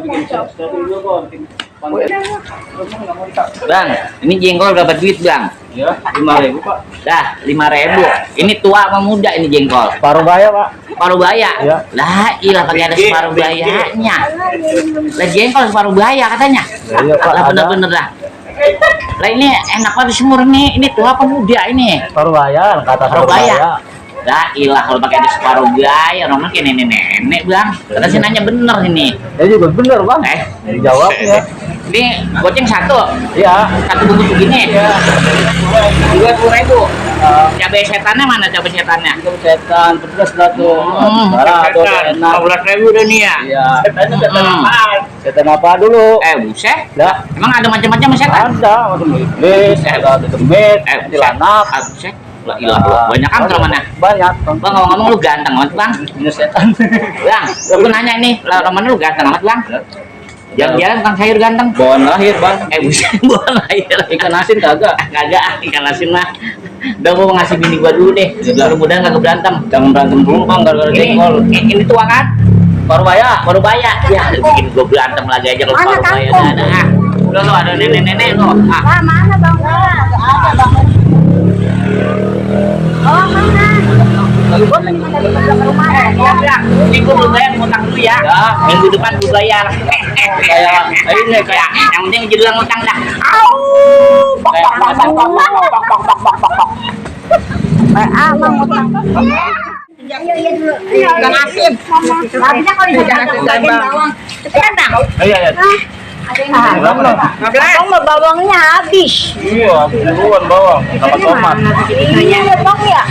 bikin sesuatu dulu kok. Bang, ini jengkol berapa duit bang? Ya, 5.000 Pak. Dah 5.000. Ini tua apa muda ini jengkol? Paruh baya Pak. Separuh baya? Ya. Lah ilah pakai ada separuh bayanya. Lah jengkol separuh baya katanya. Iya Pak. Lah bener-bener dah. Lah ini enak banget semur nih. Ini tua apa muda ini? Paruh baya, kata Separuh baya. Lah ilah kalau pakai ada separuh baya, orang kayak nenek-nenek bang. Karena sih nanya bener ini. Ya juga bener Bang. Dijawab ya. Ini goceng satu. Iya. Satu bungkus begini. Iya. 20.000. Cabai setannya mana cabai setannya? Setan pedas lah tuh. Marah tuh enak. 15.000 udah nih ya. Iya. Setan apa? Setan apa dulu? Buset. Lah, Emang ada macam-macam setan? ada macam iblis, ada demit, kuntilanak. Buset. Lah ilah, banyak kan mana? Banyak. Bang ngomong-ngomong lu ganteng amat bang. Ini setan. Bang, lu nanya nih, lah Roman lu ganteng amat bang. Jalan-jalan tukang sayur ganteng. Bawaan lahir Bang. Buset, bawaan lahir. Ikan asin kagak? Kagak, ikan asin mah. Udah gua mau ngasih bini gua dulu deh. Mudah-mudahan kagak berantem. Jangan berantem dulu Bang, gara-gara jengkol. Ini tua kan? Paruh baya. Baru bayar. Ya, bikin gua berantem lagi aja kalau baru bayar. Ada. Lu ada nenek-nenek lu. Ah, mana Bang? Ada Bang. Oh, mana? Gua mendingan dari belakang rumah ya. Ini gua belum bayar, ngutang dulu ya. Minggu depan gua bayar. Kayak ini kayak Yang penting jadilah ngutang dah. Mang utang. Iya dulu. Ikan asin. Habisnya kalau di bawang. Cepetan Bang. iya. Bang bawangnya habis. Iya, duluan bawang sama tomat. Iya Bang ya.